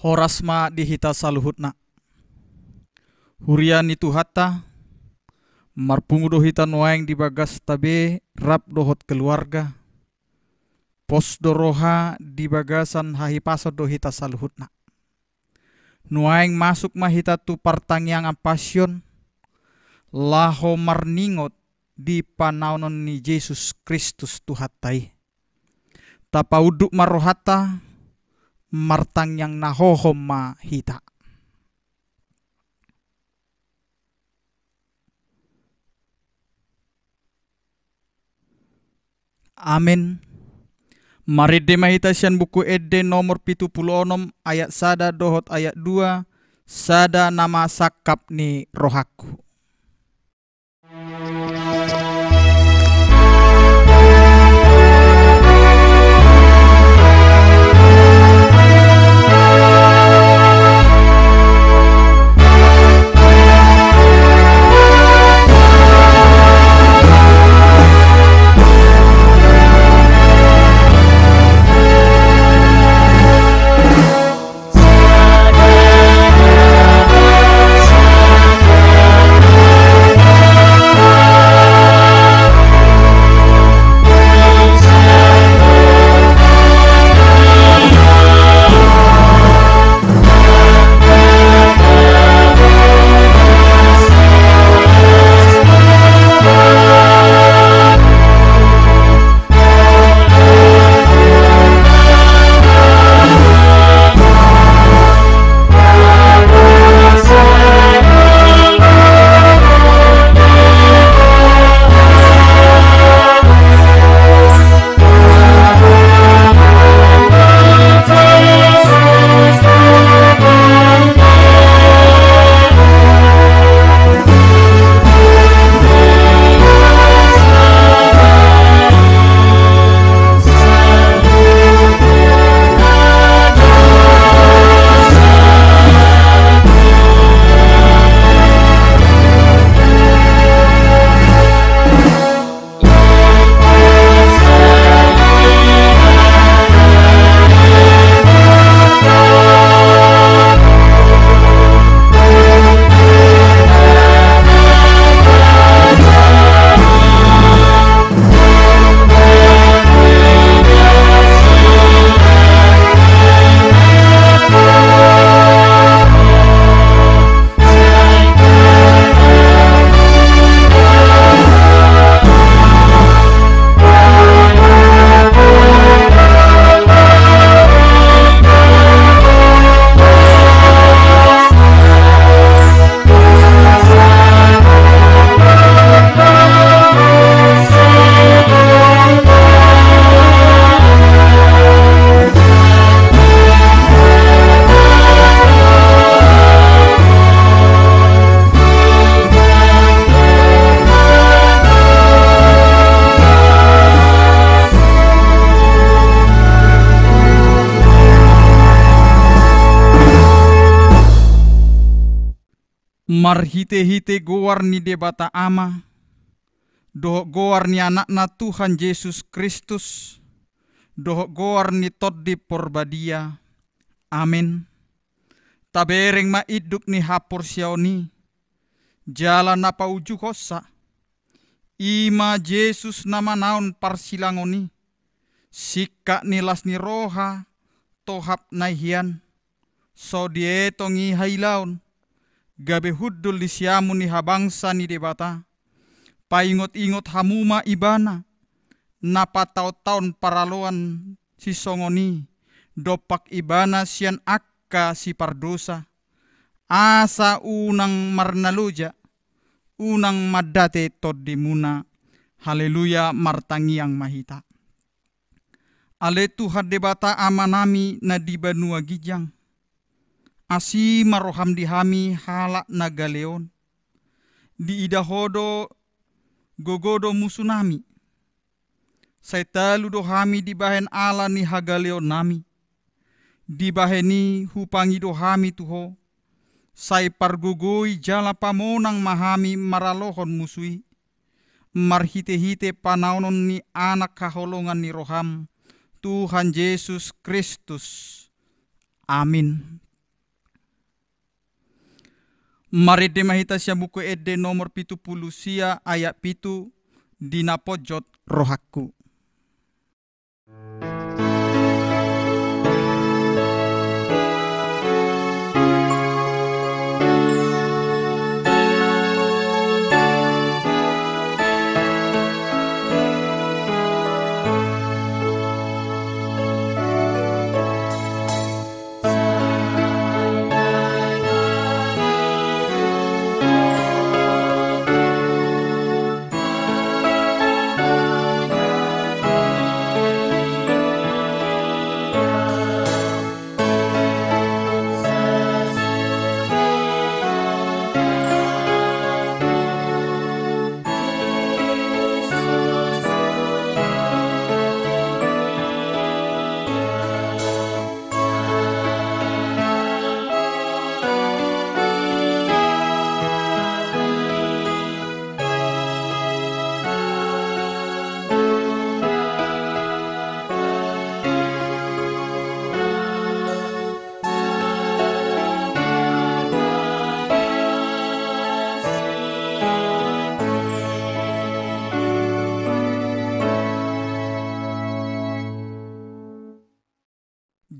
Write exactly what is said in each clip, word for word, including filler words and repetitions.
Horas ma di hita saluhutna. Huria ni Tuhanta, marpungu do hita nuaeng di bagasta be rap dohot keluarga. Pos do roha, di bagasan hahipason do hita saluhutna. Nuaeng masuk ma hita tu partangiangan Pasion, laho marningot di panaonon ni Jesus Kristus Tuhanta i. Tapaunduk ma rohanta, martangiang na hohom ma hita. Amen. Marende ma hita sian Buku Ende nomor pitu pulu onom, ayat sada dohot ayat dua, sada nama sangkap ni rohangku. Marhitehite goar ni Debata Ama, dohot goar ni Anakna Tuhan Jesus Kristus, dohot goar ni Tondi Porbadia. Amen. Tabereng ma induk ni haporseaon i, jala na paujukhonsa, i ma Jesus na manaon parsilangon i, singkat ni las ni roha, tohap na hian, so dietong i hailaon, gabe hundul di siamun ni habangsa ni Debata. Paingot-ingot hamu ma Ibana, na pataon-taon paraloan sisongon i, dompak Ibana sian angka sipardosa. Asa unang marnaloja, unang mandate tondimuna. Haleluya, martangiang ma hita. Ale Tuhan Debata Amanami na di banua ginjang, asi ma roham di hami halak na gale on. Diida Ho do gogo do musunami. Sai talu do hami dibahen ala ni hagaleonnami. Dibahen i hupangido hami tu Ho, sai pargogoi jala pamonang ma hami maralohon musu i, marhite-hite panaonon ni Anak haholongan ni roham, Tuhan Jesus Kristus. Amin. Marende ma hita sian Buku Ende nomor pitu pulu sia ayat pitu, di na ponjot rohangku.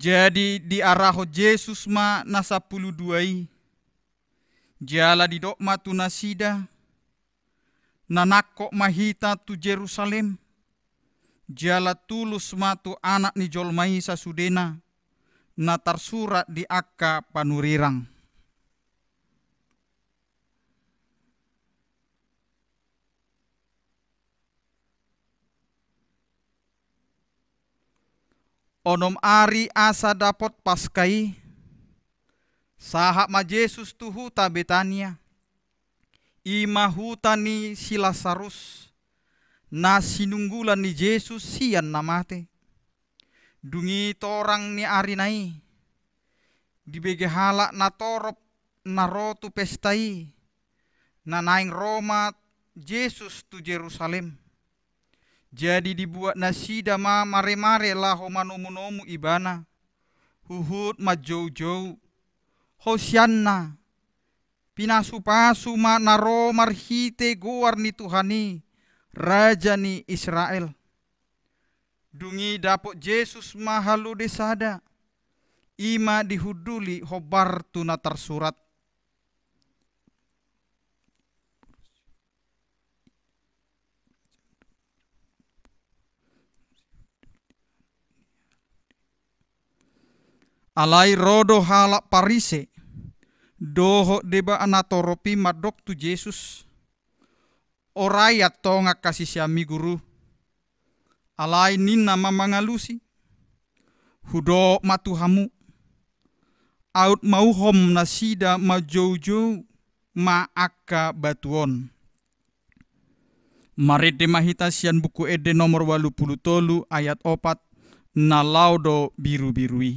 Jadi diarahon Jesus ma na sampulu dua i, jala didok ma tu nasida: Na nangkok ma hita tu Jerusalem, jala tulus ma tu Anak ni jolma i sasudena na tarsurat di angka panurirang. Onom ari asa dapot Paska i, sahat ma Jesus tu huta Betania, i ma huta ni si Lasarus, na sinunggulan ni Jesus sian na mate. Dung i torang ni arina i, dibege halak natorop na ro tu pesta i, na naeng ro ma Jesus tu Jerusalem. Jadi dibuat nasida ma maremare laho manomunomu Ibana, huhut manjoujou: Hosianna! Pinasupasu ma na ro marhite goar ni Tuhan i, Raja ni Israel! Dung i dapot Jesus ma halode sada, i ma dihunduli hombar tu na tarsurat. Alai ro do halak Parise dohot deba natorop i mandok tu Jesus: Orai antong angka siseanmi, Guru. Alai ninna ma mangalusi: Hudok ma tu hamu, aut mauhom nasida manjoujou ma angka batu on. Marende ma hita sian Buku Ende nomor ualu pulu tolu ayat opat, na laho do birubiru i.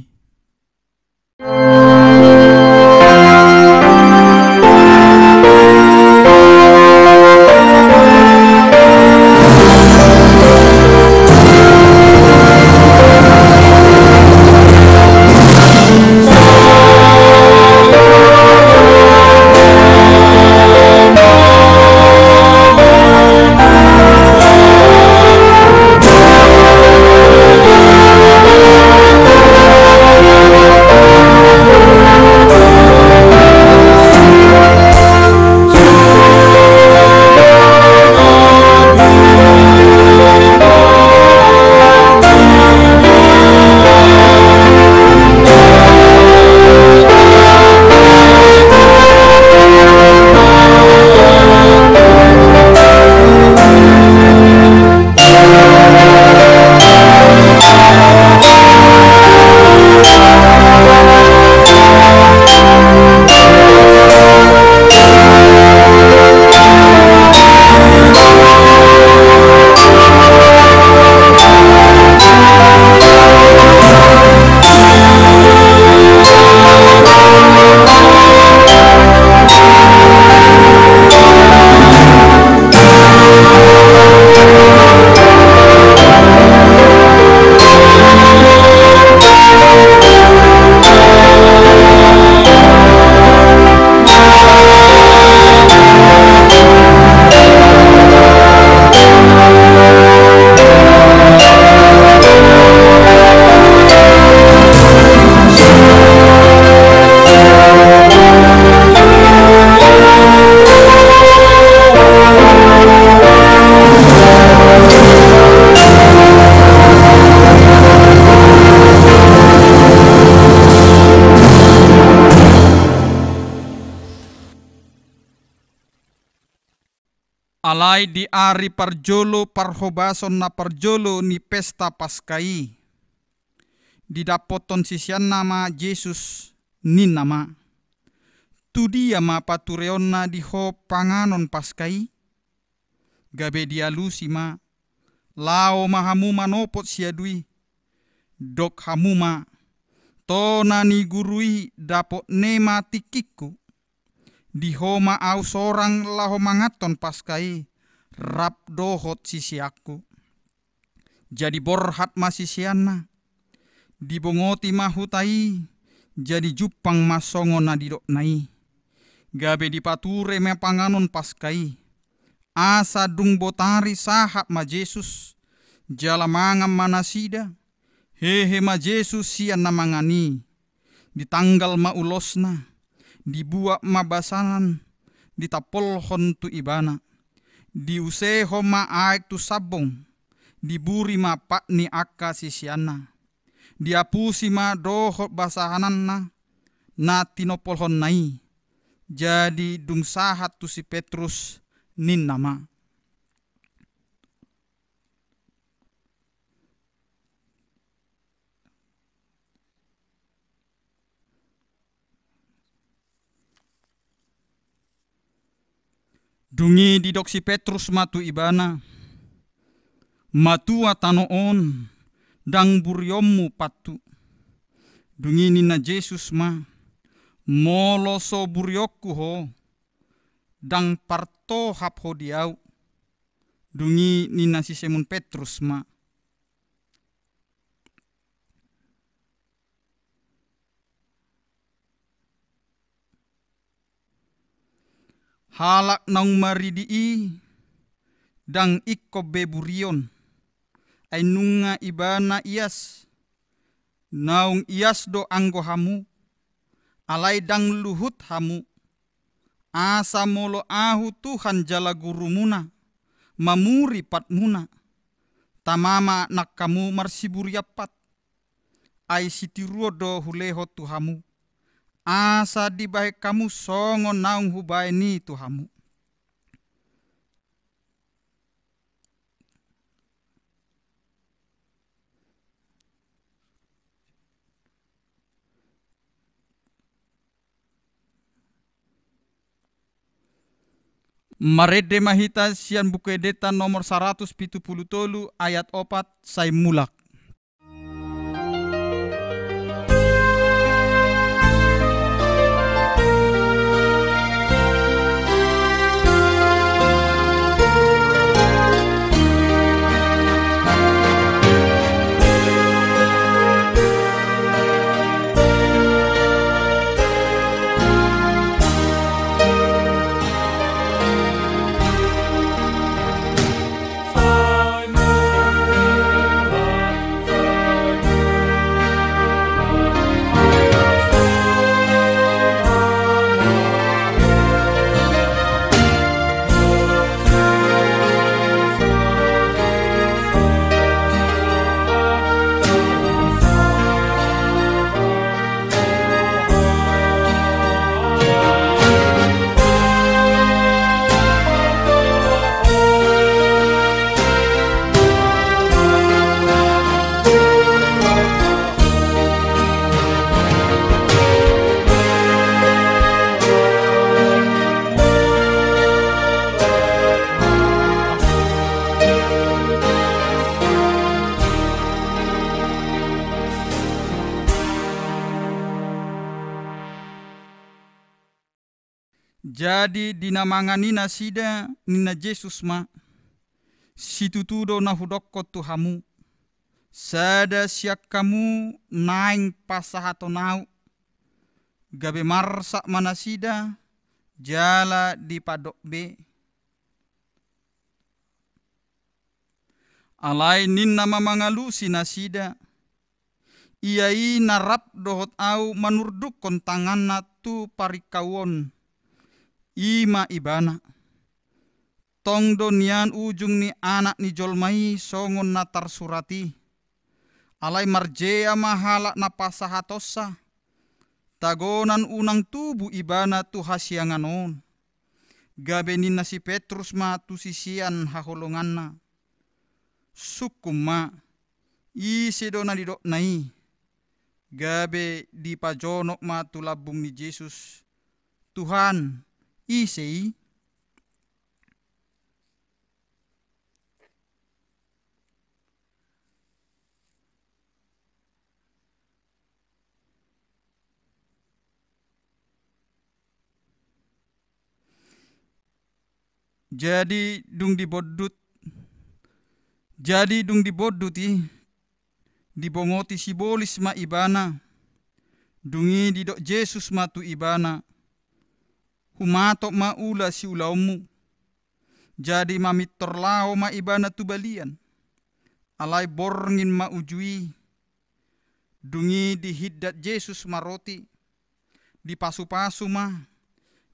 Alai di ari parjolo parhobason na parjolo ni pesta Paska i, didappothon siseanna ma Jesus, ninna ma: Tu dia ma patureonna di ho panganon Paska i? Gabe dialusi ma: Laho ma hamu manopot siadu i. Dok hamu ma: Tona ni guru i dapotne ma tingkingku. Di ho ma ahu sorang laho manganhon Paska i rap dohot siseanku. Jadi borhat ma siseanna. Dibongoti ma huta i, jadi jumpang ma songon na nidokna i. Gabe dipature ma panganon Paska i. Asa dung botari sahat ma Jesus, jala mangan ma nasida. Hehe ma Jesus sian na mangan i. Ditanggal ma ulosna, dibuat ma basanan, ditampolhon tu ibana. Diusehon ma aek tu sambong, diburi ma pat ni angka siseanna. Diapusi ma dohot basananna na tinompolhonna i. Jadi dung sahat tu si Petrus, ninna ma: Dung i didok si Petrus ma tu ibana: Matua tano on, ndang burionmu pathu. Dung i ninna Jesus ma: Molo so burionku ho, ndang partohap ho di ahu. Dung i ninna si Simon Petrus ma: Halak naung maridi i ndang ingkon be burion, ai nunga ibana ias. Naung ias do anggo hamu, alai ndang luhut hamu. Asa molo ahu Tuhan jala gurumuna, mamuri patmuna, tama ma nang hamu marsiburian pat. Ai sitiruon do hulehon tu hamu, asa dibahen hamu songon naung hubahen i tu hamu. Marende ma hita sian Buku Endenta nomor saratus pitu pulu tolu ayat opat sai mulak. Jadi di na mangan i nasida, ninna Jesus ma: Situtu do na hudokkon tu hamu, sada sian hamu naeng pasahaton ahu. Gabe marsak ma nasida, jala dipadok be. Alai ninna ma mangalusi nasida: Ia i na rap dohot ahu manurdukkon tanganna tu paringkau on, i ma ibana. Tong do nian ujung ni Anak ni jolma i songon na tarsurat i. Alai marjea ma halak na pasahatonsa, tagonan unang tubu ibana tu hasiangan on. Gabe ninna si Petrus ma tu sisean haholonganna: Sungkun ma, ise do na nidokna i? Gabe dipajonok ma tu lambung ni Jesus: Tuhan, ise i? Jadi dung dibondut, jadi dung dibondut i, dibongoti sibolis ma ibana. Dung i didok Jesus ma tu ibana: Humatop ma ula siulaonmu. Jadi mamintor laho ma ibana tu balian. Alai borngin ma uju i. Dung i dihindat Jesus ma roti, dipasupasu ma,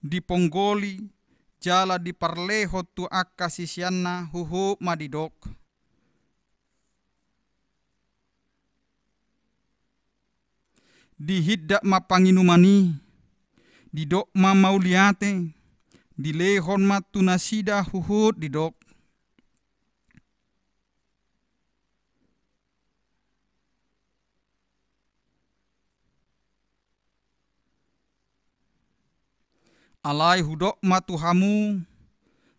diponggoli, jala diparlehon tu angka siseanna, huhut ma didok. Dihindat ma panginuman i, didok ma mauliate, dilehon ma tu nasida, huhut didok: Alai hudok ma tu hamu,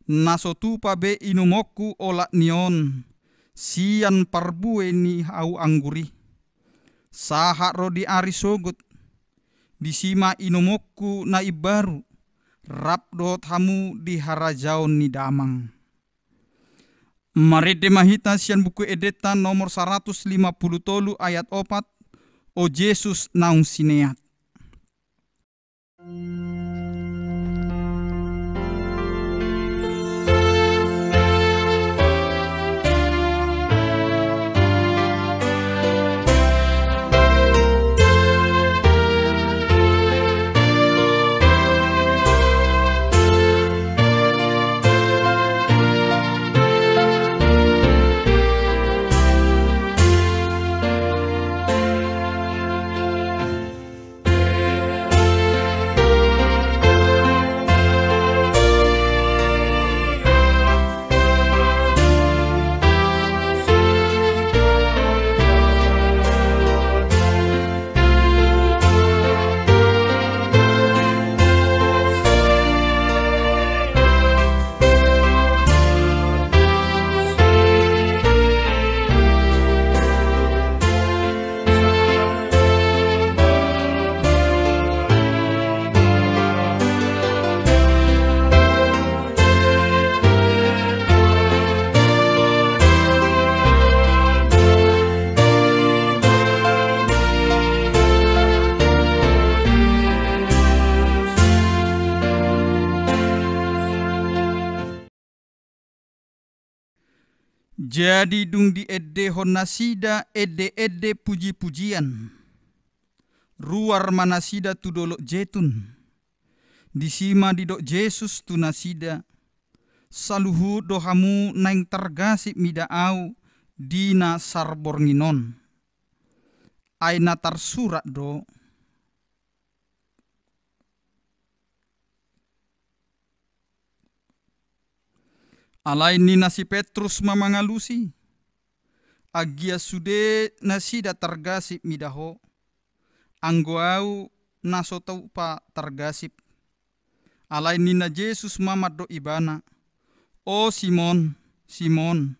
na so tupa be inumonku olat ni on, sian parbue ni hau anggur i, sahat ro di ari sogot, disi ma inumonku na imbaru, rap dohot hamu di harajaon ni Damang. Marende ma hita sian Buku Endenta nomor saratus lima pulu tolu ayat opat: O Jesus naung sineat. Jadi dung diendehon nasida ende-ende puji-pujian, ruar ma nasida tu Dolok Jetun. Disi ma didok Jesus tu nasida: Saluhut do hamu naeng targasip mida Ahu di na sar borngin on. Ai na tarsurat do: Alai ninna si Petrus ma mangalusi: Anggiat sude nasida targasip mida Ho, anggo ahu na so tupa targasip. Alai ninna Jesus ma mandok ibana: O Simon, Simon,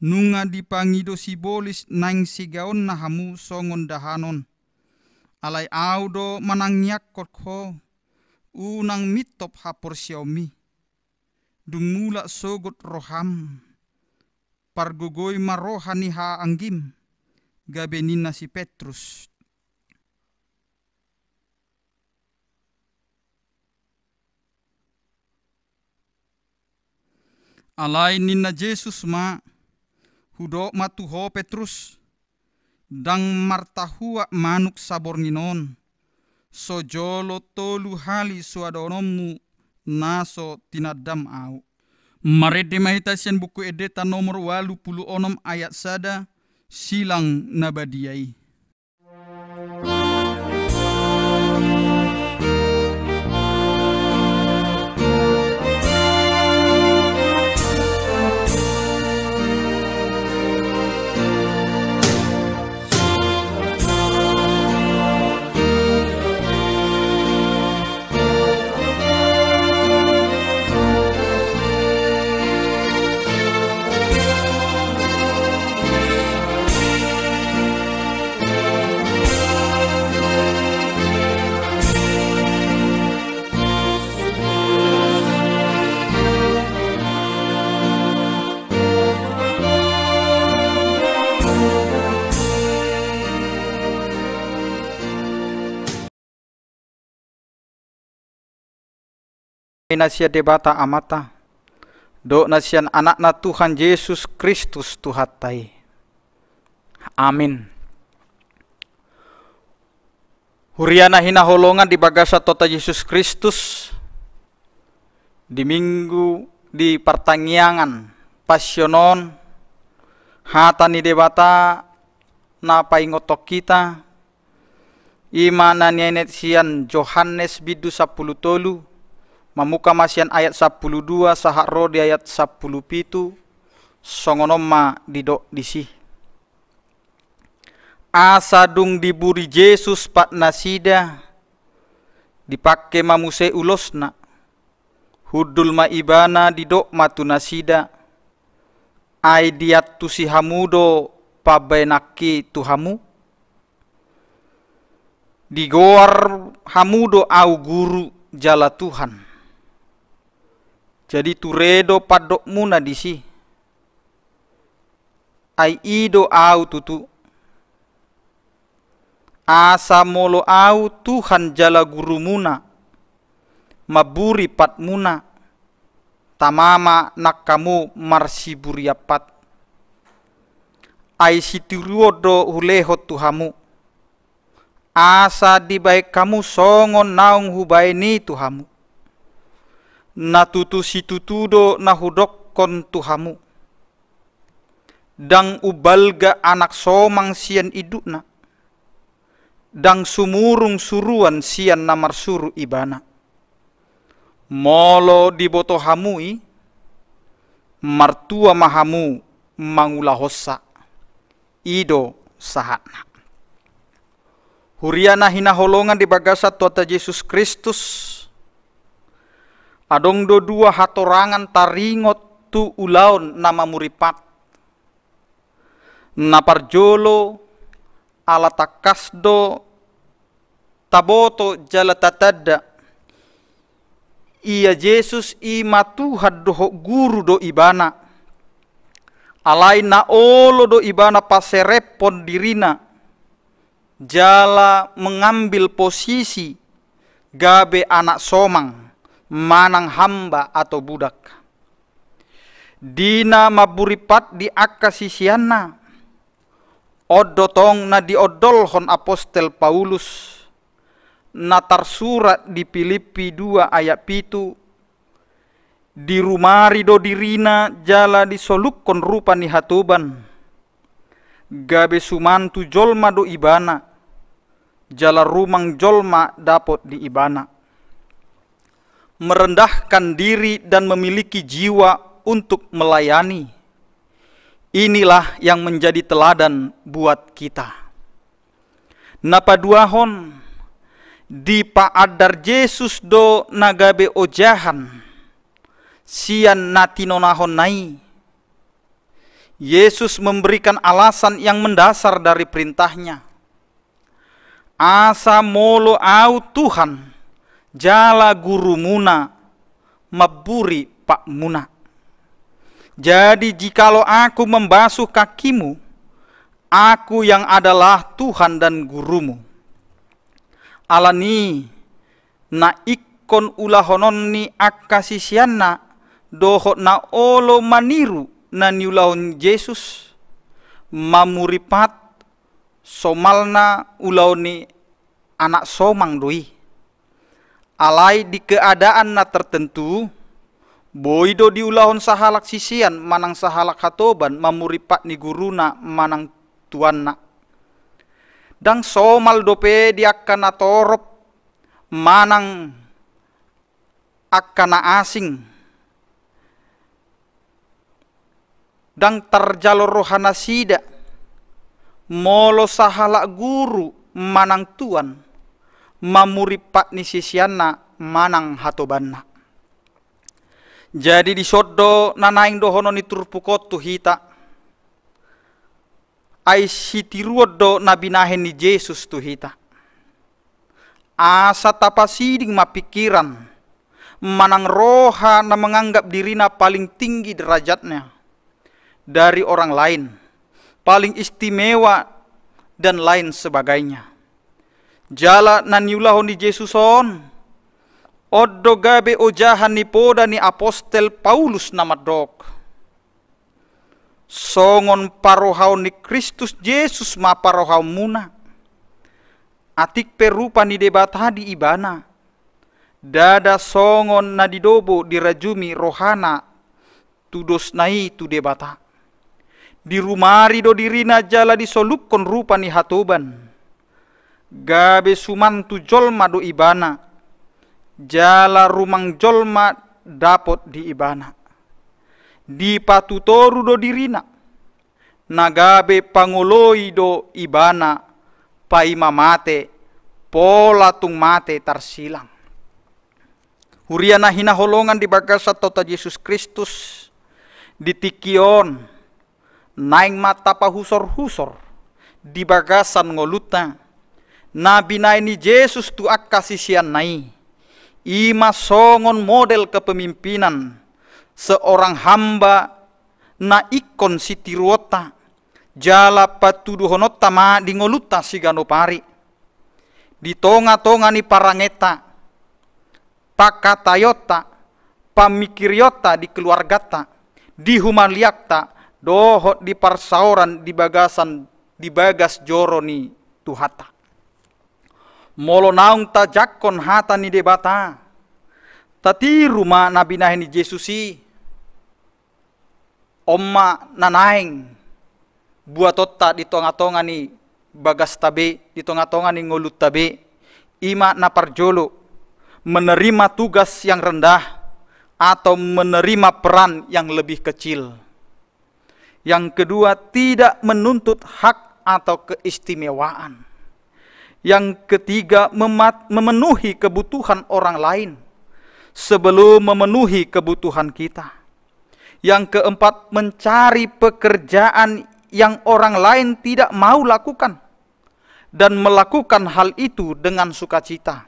nunga dipangido sibolis naeng sigaonna hamu songon dahanon. Alai Ahu do manangiangkon ho, unang mintop haporseaonmi. Dung mulak sogot roham, pargogoi ma roha ni haanggim. Gabe ninna si Petrus. Alai ninna Jesus ma: Hudok ma tu ho Petrus, ndang martahuak manuk saborngin on, so jolo tolu hali soadahononmu na so tinandam Ahu. Marende ma hita sian Buku Endenta nomor ualu pulu onom ayat sada, silang na badia i. na sian Debata Amanta, dohot na sian Anakna Tuhan Jesus Kristus Tuhanta i. Amin. Huria na hinaholongan di bagasan Tuhanta Jesus Kristus, di minggu di partangiangan Passion on, hata ni Debata na paingothon hita, i ma na nienet sian Johannes bindu sampulu tolu, mamungka ma sian ayat sampulu dua sahat ro di ayat sampulu pitu, songon on ma didok disi. Asa dung diburi Jesus patnasida, dipangke ma muse ulosna. Hundul ma ibana, didok ma tu nasida: Ai diantusi hamu do pambahenanki tu hamu? Digoar hamu do ahu guru jala Tuhan. Jadi ture do pandokmuna disi. Ai i do ahu tutu. Asa molo ahu Tuhan jala gurumuna, mamburi patmuna, tama ma nang hamu marsiburian pat. Ai sitiruon do hulehon tu hamu, asa dibahen hamu songon naung hubahen i tu hamu. Na tutu situtu do na hudokkon tu hamu. Ndang umbalga anak somang sian indukna, ndang sumurung suruan sian na marsuru ibana. Molo diboto hamu i, martua ma hamu mangulahonsa. I do sahatna. Huria na hinaholongan di bagasan Tuhanta Jesus Kristus, adong do dua hatorangan taringot tu ulaon na mamuri pat. Na parjolo, ala tangkas do taboto jala tatanda, ia Jesus i ma Tuhan dohot guru do ibana. Alai na olo do ibana paserephon dirina jala mengambil posisi gabe anak somang manang hamba atau budak. Di na mamburi pat di angka siseanna, on do tong na diondolhon apostel Paulus, na tarsurat di Pilippi dua ayat pitu: Dirumari do dirina jala disolukhon rupa ni hatoban, gabe suman tu jolma do ibana, jala rumang jolma dapot di ibana. Merendahkan diri dan memiliki jiwa untuk melayani. Inilah yang menjadi teladan buat kita. Na paduahon, dipaandar Jesus do na gabe ojahan sian na tinonahonna i. Yesus memberikan alasan yang mendasar dari perintahnya. Asa molo Ahu Tuhan jala gurumuna mamburi patmuna. Jadi jikalau Aku membasuh kakimu, Aku yang adalah Tuhan dan gurumu. Alani na ingkon ulahonon ni angka siseanna dohot na olo maniru na niulahon Jesus, mamuri pat somalna ulaon ni anak somang do i. Alai di keadaan na tertentu, boi do diulahon sahalak sisean manang sahalak hatoban mamuri pat ni guruna manang tuanna. Ndang somal dope di angka na torop manang angka na asing. Ndang tarjalo roha nasida molo sahalak guru manang tuan mamuri pat ni siseanna manang hatobanna. Jadi dison do na naeng dohonon ni turpuk on tu hita. Ai sitiruon do na binahen ni Jesus tu hita. Asa tapasiding ma pingkiran manang roha na menganggap dirina paling tinggi derajatnya dari orang lain, paling istimewa, dan lain sebagainya. Jala na niulahon ni Jesus on, On do gabe ojahan ni poda ni apostel Paulus na mandok: Songon parohaon ni Kristus Jesus ma parohaonmuna. Atik pe rupa ni Debata di ibana, ndada songon na didobo dirajumi rohana tudosna i tu Debata. Dirumari do dirina jala disolukkon rupa ni hatoban. Gabe suman tu jolma do ibana, jala rumang jolma dapot di ibana. Dipatutoru do dirina, na gabe pangoloi do ibana paima mate, pola tung mate tarsilang. Huria na hinaholongan di bagasan Tuhanta Jesus Kristus, di tingki on naeng ma tapahusorhusor di bagasan ngolunta na binahen ni Jesus tu angka siseanna i, i ma songon model kepemimpinan seorang hamba na ingkon sitiruonta jala patuduhononta ma di ngolunta siganup ari, di tongatonga ni parangenta, pangkataionta, pamikirionta di keluarganta, di humaliangta, dohot di parsaoran di bagasan, di bagas joro ni Tuhanta. Molo naung tajangkon hata ni Debata, tatiru ma na binahen ni Jesus i. On ma na naeng buatonta di tongatonga ni bagasta be, di tongatonga ni ngolunta be, i ma na parjolo, menerima tugas yang rendah atau menerima peran yang lebih kecil. Yang kedua, tidak menuntut hak atau keistimewaan. Yang ketiga, memat-, memenuhi kebutuhan orang lain sebelum memenuhi kebutuhan kita. Yang keempat, mencari pekerjaan yang orang lain tidak mau lakukan dan melakukan hal itu dengan sukacita.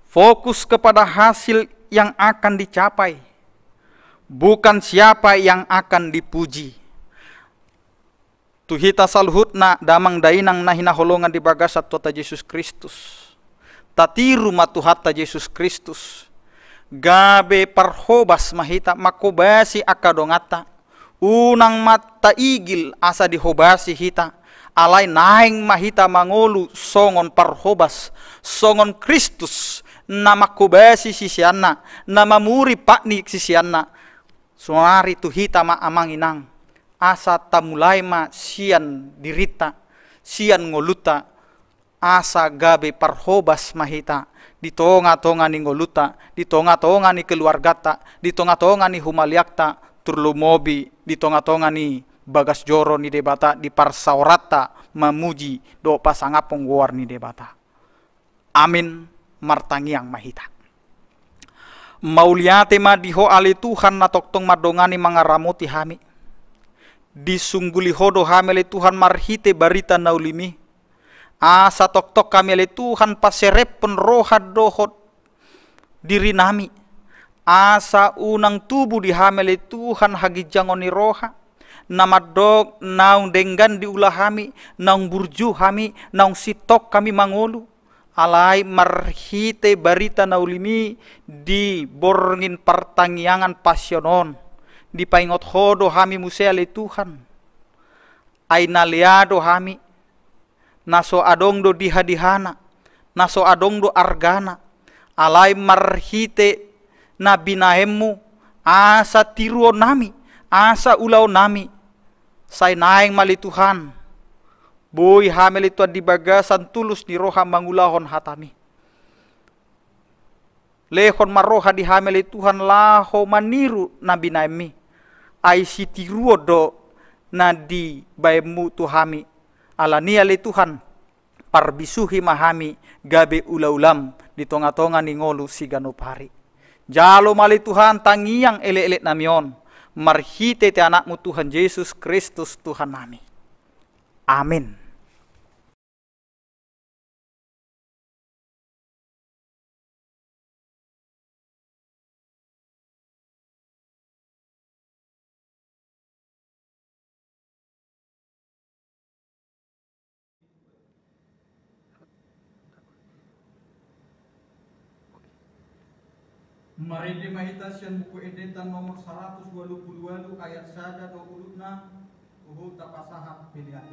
Fokus kepada hasil yang akan dicapai, bukan siapa yang akan dipuji. Tu hita saluhutna damang dainang na hinaholongan di bagasan Tuhanta Jesus Kristus. Tatiru ma Tuhanta Jesus Kristus. Gabe parhobas ma hita, manghobasi angka donganta. Unang ma taigil asa dihobasi hita. Alai naeng ma hita mangolu songon parhobas, songon Kristus, na manghobasi siseanna, na mamuri pat ni siseanna. Saonari tu hita ma amang inang, asa tamulai ma sian dirinta, sian ngolunta, asa gabe parhobas ma hita di tongatonga ni ngolunta, di tongatonga ni keluarganta, di tongatonga ni humaliangta, tarlumobi di tongatonga ni bagas joro ni Debata, di parsaoranta mamuji dohot pasangaphon goar ni Debata. Amin. Martangiang ma hita. Mauliate ma di Ho ale Tuhan na tongtong mandongani mangaramoti hami. Disungguli Ho do hami ale Tuhan marhite barita na ulim i. Asa tongtong hami ale Tuhan paserephon roha dohot dirinami. Asa unang tubu di hami ale Tuhan haginjangon ni roha. Na mandok naung denggan diula hami, naung burju hami, naung sintong hami mangolu. Alai marhite barita na ulim i di borngin partangiangan pasion on, dipaingot Ho do hami muse ale Tuhan. Ai na lea do hami, na so adong do dihadihana, na so adong do argana, alai marhite na binahenmu, asa tiruonnami, asa ulaonnami, sai naeng ma ale Tuhan, boi hami ale Tuhan di bagasan tulus ni roha mangulahon hatami. Lehon ma roha di hami ale Tuhan laho maniru na binahenmi. Ai sitiruon do na dibahenmu tu hami. Alani i ale Tuhan, parbisuhi ma hami gabe ulaulam di tongatonga ni ngolu siganup ari. Jalo ma ale Tuhan tangiang elekeleknami on, marhitehite Anakmu Tuhan Jesus Kristus Tuhannami. Amin. Marende ma hita sian Buku Endenta nomor saratus ualu pulu ualu ayat sada dohot ualuna, huhut tapasahat pelean.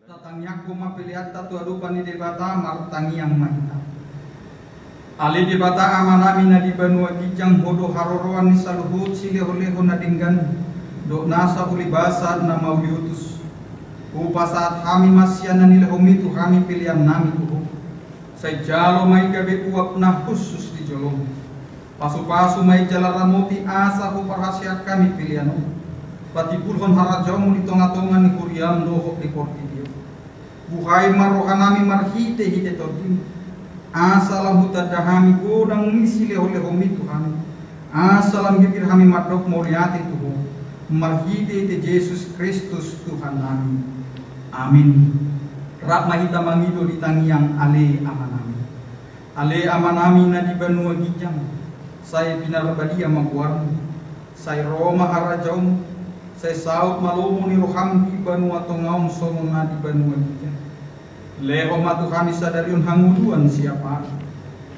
Tatangiangkon ma peleanta tu adopan ni Debata, martangiang ma hita. Ale Debata Amanami na di banua ginjang, Ho do haroroan ni saluhut silehonlehon na denggan dohot nasa ulibasa na mauliutus. Hupasahat hami ma sian na nilehonMi tu hami peleannami tu Ho. Sai jalo ma i gabe uap na hushus di joloM. Pasupasu ma i jala ramoti asa huparhaseang hami pelean on patimbulhon harajaonMu di tongatonga ni huriaM dohot di portibi on. Buhai ma rohanami marhitehite TondiM, asa lam hutanda hami godang ni silehonlehonMi tu hami, asa lam girgir hami mandok mauliate tu Ho, marhitehite Jesus Kristus Tuhannami. Amin. Rap ma hita mangido di tangiang Ale Amanami. Ale Amanami na di banua ginjang, sai pinarbadia ma goarMu, sai ro ma harajaonMu, sai saut ma lomo ni rohaM di banua tonga on songon na di banua ginjang. Lehon ma tu hami sadari on hangoluan siapari.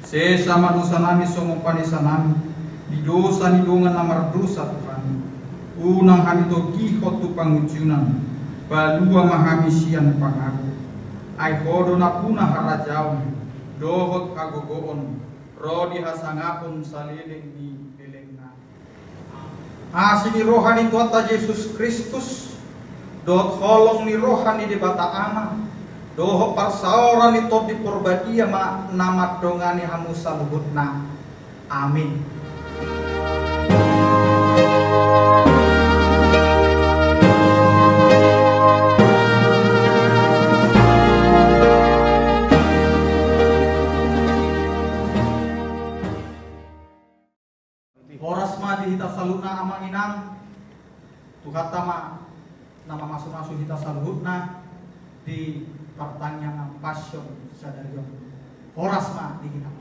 Sesa ma dosanami songon panesanami di dosa ni dongan na mardosa tu hami. Unang hami togihon tu pangunjunan, palua ma hami sian pangago. Ai Ho do nampuna harajaon dohot hagogoon ro di hasangapon saleleng ni lelengna. Asi ni roha ni Tuhanta Jesus Kristus, dohot holong ni roha ni Debata Ama, dohot parsaoran ni Tondi Porbadia ma na mandongani hamu saluhutna. Amin. Horas ma di hita saluhutna amang inang. Tuhanta ma na mamasumasu hita saluhutna di partangiangan Passion sadari on. Horas ma di hita.